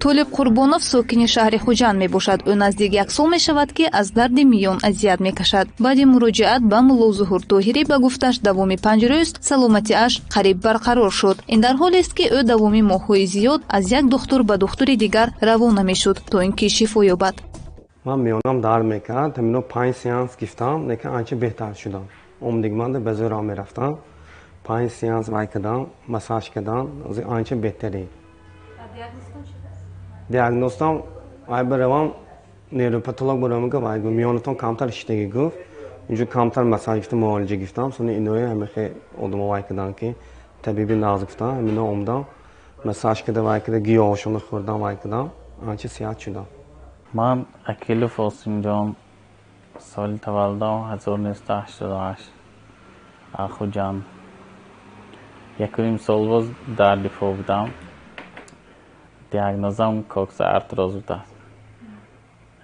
Толиб Қурбонов сокини шаҳри Хуҷанд мебошад. Ӯ наздик як сол мешавад, ки аз дарди миён азият мекашад. Баъди муроҷиат ба мулло Зуҳур Тоҳирӣ, ба гуфташ, давоми 5 рӯз саломатиаш қариб барқарор шуд. Ин дар ҳолест, ки ӯ давоми моҳҳои зиёд аз як духтур ба духтури дигар равона мешуд, то ин ки шифо ёбад. Ман миёнам дард мекард, ҳамино 5 сеанс гирифтам, лекин анча беҳтар шудам. Омдигманда ба зӯрам мерафтам. 5 сеанс вай кардам, массаж кардам, анча беҳтарин. Диагностам вай баравам нейропатолог баравам, гуфт вай миёнатон камтар шиштагӣ, гуфт. Инҷо камтар массаж гирифтам, муолиҷа гирифтам. Сони инои ҳамихе одамо вай кардам, ки табиби нағз гуфтам, ҳамино омдам, массаж карда вай карда, гиёҳошонро хӯрдам, вай кардам, анча сиҳат шудам. Ман Акилов Осимҷон, соли таваллудам 1988, Хуҷанд. 1,5 сол боз дар дифоъ будам. Диагнозам коксоартроз будааст.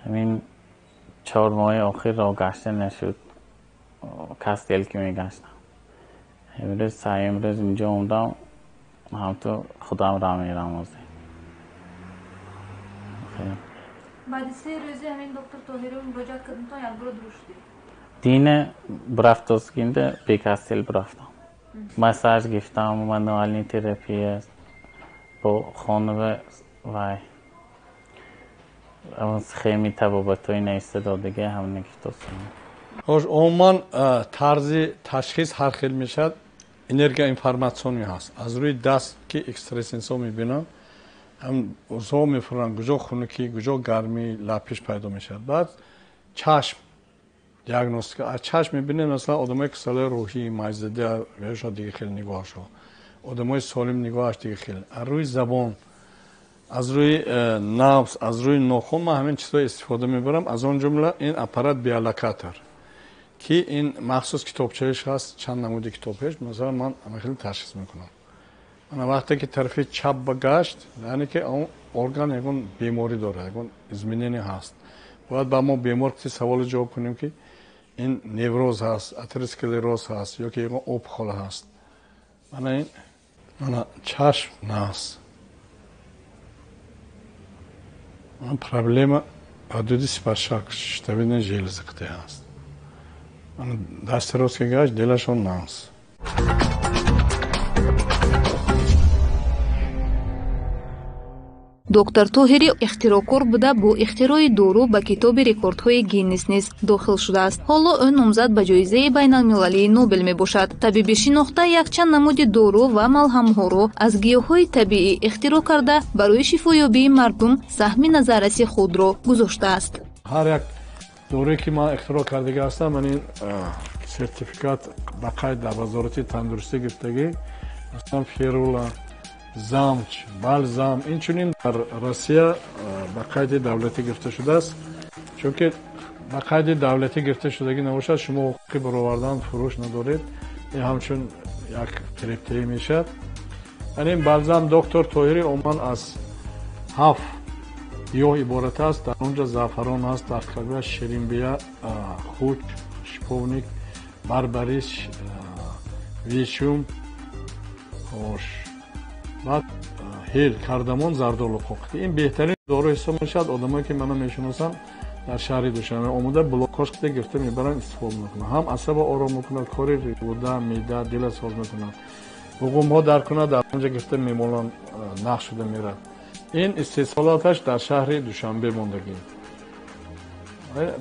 Ҳамин 4 моҳи охир роҳ гашта нашуд, кастел ки мегаштам. Имрӯз имрӯз инҷо омадам, ҳамту худам роҳ мерам. Баъди 3 рӯзи ҳамин доктор Тоҳирӣ муроҷиат кардамтон, якбора дуруст шудед? Дина бурафтозгинда бекастел бурафтам. Массаж гирифтам, мануальный терапия бо хонава вай схеми табобатҳои нависта додага ҳамина гирифтосам. Хош, умуман тарзи ташхис ҳар хел мешавад. Энергия информатсионӣ ҳаст. Аз рӯи даст ки экстрасенсо мебинанд, ҳам узо мефуранд, куҷо хунукӣ, куҷо гармӣ, лапиш пайдо мешавад. Баъд чашм диагностика. Аз чашм мебинем, масалан, одамои касалои рӯҳӣ, маҷзада, вешо дига хел нигоҳашо. Одамои солим нигоҳаш дига хел. Аз рӯи забон, аз рӯи набз, аз рӯи нохун ман ҳамин чизҳо истифода мебарам. Аз он ҷумла ин аппарат биолокатор, ки ин махсус китобчаиш ҳаст, чанд намуди китобҳош, масалан, ман ҳама хел ташхис мекунам. Ана вақте ки тарафи чап ба гашт, яъне ки он орган ягон беморӣ дорад, ягон изменение ҳаст. Бояд ба мо бемор ки саволу ҷавоб кунем, ки ин невроз ҳаст, атеросклероз ҳаст ё ки ягон опухоль ҳаст. Ана ин, ана чашм наст. Проблема ҳудуди сипаршак щитовидной железы қитъа ҳаст. Ана дасти рост ки гашт, дилашон наст. Доктор Тоҳирӣ ихтироъкор буда, бо ихтирои дору ба китоби рекордҳои Гиннес низ дохил шудааст. Ҳоло ӯ номзад ба ҷоизаи байналмилалии Нобел мебошад. Табиби шинохта якчанд намуди дору ва малҳамҳоро аз гиёҳҳои табиӣ ихтироъ карда, барои шифоёбии мардум саҳми назарраси худро гузоштааст. Ҳар як доруе ки ман ихтироъ кардага ҳастам, ман ин сертификат ба қайд дар вазорати тандурустӣ гирифтагӣ, масалан ферула, замч, балзам, инчунин дар Россия ба қайди давлатӣ гирифта шудааст. Чунки ба қайди давлатӣ гирифта шудагӣ набошад, шумо ҳуқуқи баровардан, фурӯш надоред. Ин ҳамчун як фиребтаӣ мешавад. Яъне ин балзам доктор Тоҳирӣ умуман аз 7 гиёҳ иборат аст. Дар он ҷо заъфарон ҳаст, дар таркибаш ширинбия, хуч, шиповник, барбарис, вишум, хош, баъд ҳел, кардамон, зардолу қоқити. Ин беҳтарин дору ҳисоб мешавад. Одамое ки мана мешиносам дар шаҳри Душанбе омода блокҳош қида гирифта мебаранд, истифода мекунанд. Ҳам асаба ором мекунад, кори рӯда, меъда, дила соз мекунад. Буғумҳо дар кунад, дар онҷо гирифта мемоланд, нақш шуда меравад. Ин истеҳсолоташ дар шаҳри Душанбе мондагӣ.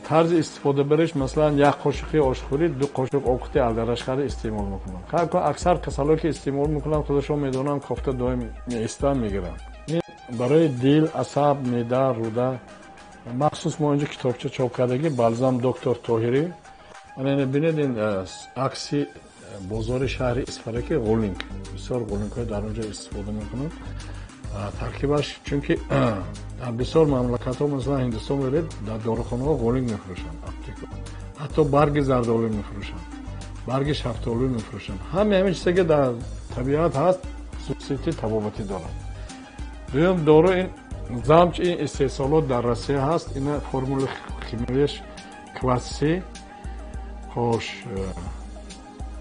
Тарзи истифодабариш, масалан, 1 қошуқи ошхӯрӣ, 2 қошуқ обқити алдарашқари истеъмол мекунанд. Аксар касалое ки истеъмол мекунанд, худашон медонанд, кофта доим меистанд, мегиранд. Ин барои дил, асаб, меъда, рӯда. Махсус мо инҷо китобча чоп кардагӣ, балзам доктор Тоҳирӣ. Ана ина бинед, ин акси бозори шаҳри Исфара, ки ғулинг, бисёр ғулингҳо дар онҷо истифода мекунанд. Таркибаш, чунки дар бисёр мамлакатҳо, масалан Ҳиндустон меред, дар дорухонаҳо ғулинг мефурӯшанд, аптека, ҳатто барги зардолу мефурӯшанд, барги шафтолу мефурӯшанд. Ҳамаи ҳамин чизе ки дар табиат ҳаст, хусусияти табобатӣ дорад. Дуюм дору ин замч, ин истеҳсолот дар Россия ҳаст. Ина формули химиявияш квасси. Хош,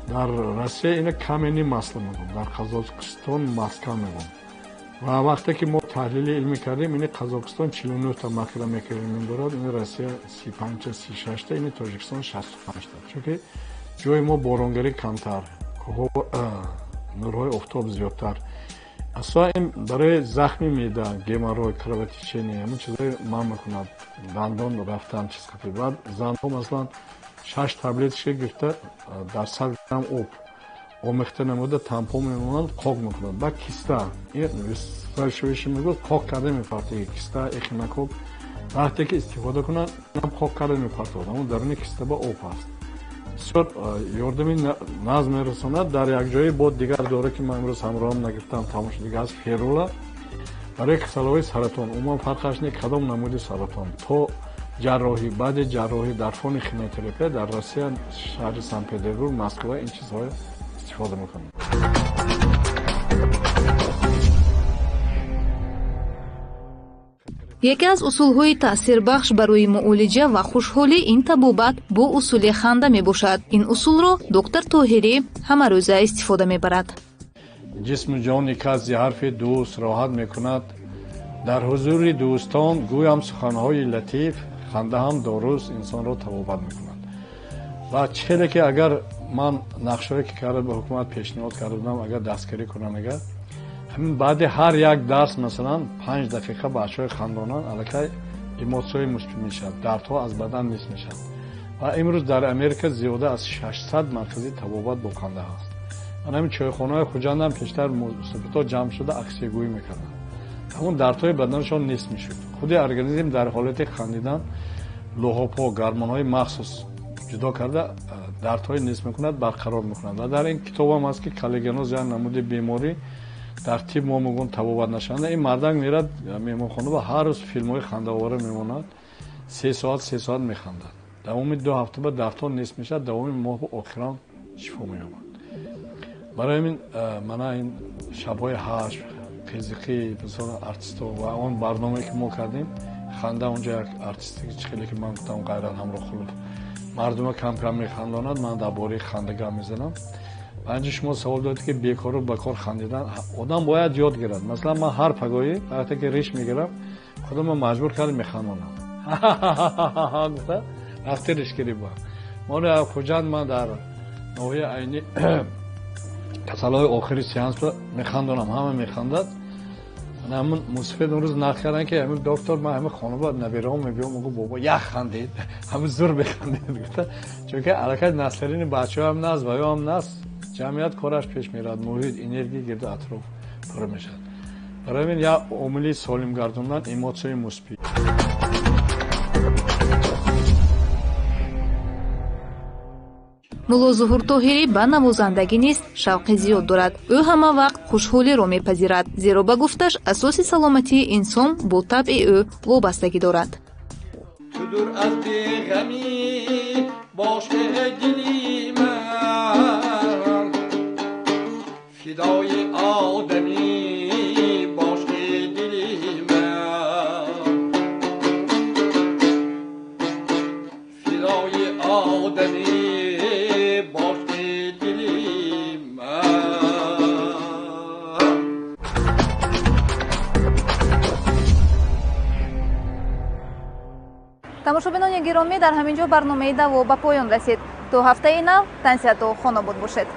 дар Россия ина камени масло мегӯянд, дар Қазоқистон маска мегӯянд. Ва вақте ки мо таҳлили илмӣ кардем, ини Қазоқистон 49 та макромикроэлемент дорад, ини Россия 35, 36 та, ини Тоҷикистон 65 та. Чунки ҷои мо боронгарӣ камтар, кӯҳҳо, нурҳои офтоб зиёдтар. Асосан ин барои захми меъда, геморрой, кровотечение, ҳамин чизҳои манъ мекунад, дандон рафтан, чиз қатӣ. Баъд занҳо, масалан, шаш таблеточка гирифта, дар 100 грамм об омехта намуда, тампон мемонанд, қоқ мекунанд. Баъд киста шӯиши мегӯяд, қоқ карда мепартояд. Киста, эхинококк вақте ки истифода кунанд, қоқ карда мепартояд, аммо даруни киста ба об ҳаст. Бисёр ёрдами нағз мерасонад. Дар якҷоӣ бо дигар дору, ки ман имрӯз ҳамроҳам нагирифтам, тамом шудига аст, ферула барои касалиҳои саратон, умуман фарқаш не кадом намуди саратон, то ҷарроҳӣ, баъди ҷарроҳӣ, дар фони химиотерапия, дар Россия, шаҳри Санкт Петербург, Москва ин чизҳоро истифода мекунанд. Яке аз усулҳои таъсирбахш барои муолиҷа ва хушҳолӣ ин табобат бо усули ханда мебошад. Ин усулро доктор Тоҳирӣ ҳамарӯза истифода мебарад. Ҷисму ҷони кас зи ҳарфи дӯст роҳат мекунад. Дар ҳузури дӯстон гӯям суханҳои латиф. Ханда ҳам доруст, инсонро табобат мекунад. Ва чӣ хеле ки агар ман нақшҳое ки карда ба ҳукумат пешниҳод карда будам, агар дастгирӣ кунанд, агар ҳамин баъди ҳар як дарс, масалан, 5 дақиқа бачаҳои хандонанд, аллакай эмоцияҳои мусбӣ мешавад, дардҳо аз бадан нест мешавад. Ва имрӯз дар Америка зиёда аз 600 маркази табобат бо ханда ҳаст. Ман ҳамин чойхонаҳои Хуҷандам пештар мусофирҳо ҷамъ шуда аксиягӯӣ мекарданд, ҳамон дардҳои баданашон нест мешуд. Худи организм дар ҳолати хандидан луғобҳо, гормонҳои махсус ҷудо карда, дардҳои нест мекунад, барқарор мекунад. Ва дар ин китобам ҳаст, ки коллагеноз, як намуди беморӣ дар тиб мо мегӯем табобат нашаванда. Ин мардак мерад меҳмонхона ва ҳар рӯз филмҳои хандаовара мемонад, 3 соат, 3 соат механдад. Давоми 2 ҳафта ба дардҳо нест мешавад, давоми моҳу охирон шифо меёбад. Барои ҳамин мана ин шабҳои ҳашт қизиқӣ, мисол, артистҳо ва он барномае ки мо кардем, ханда, онҷо як артисте чӣ хеле ки ман гуфтам, Ғайрат Ҳамроҳқулов, мардума кам кам механдонад. Ман дар бораи ханда гап мезанам. Ва инҷо шумо савол додед, ки бекору ба кор хандидан одам бояд ёд гирад. Масалан, ман ҳар пагоҳӣ вақте ки риш мегирам, худамро маҷбур кардам, механдонам, гуфта вақти ришгирӣ ба моли Хуҷанд. Ман дар ноҳияи Айнӣ касалҳои охири сеанс механдонам, ҳама механдад. Ҳамин мусофир он рӯз нақл карданд, ки ҳамин доктор, ман ҳамин хона ба набераҳом мебиём, мегӯ бобо як хандед, ҳамин зур механдед, гуфта. Чунки аллакай насларини бачаҳоам наст ва ёам наст, ҷамъият кораш пеш меравад, муҳит, энергия гирду атроф пур мешавад. Барои ҳамин як омили солим гардондан эмоцияи мусбӣ. Мулло Зуҳур Тоҳирӣ ба навозандагӣ низ шавқи зиёд дорад. Ӯ ҳама вақт хушҳолиро мепазирад, зеро, ба гуфташ, асоси саломатии инсон бо табъи ӯ вобастагӣ дорад. Чу дур аз беғамӣ боше дили ман, фидои одамӣ боши дили ман, фидои одамӣ боши дили ман. Тамошобинони гиромӣ, дар ҳамин ҷо барномаи «Даво» ба поён расид. То ҳафтаи нав тансиҳату хонобод бошед.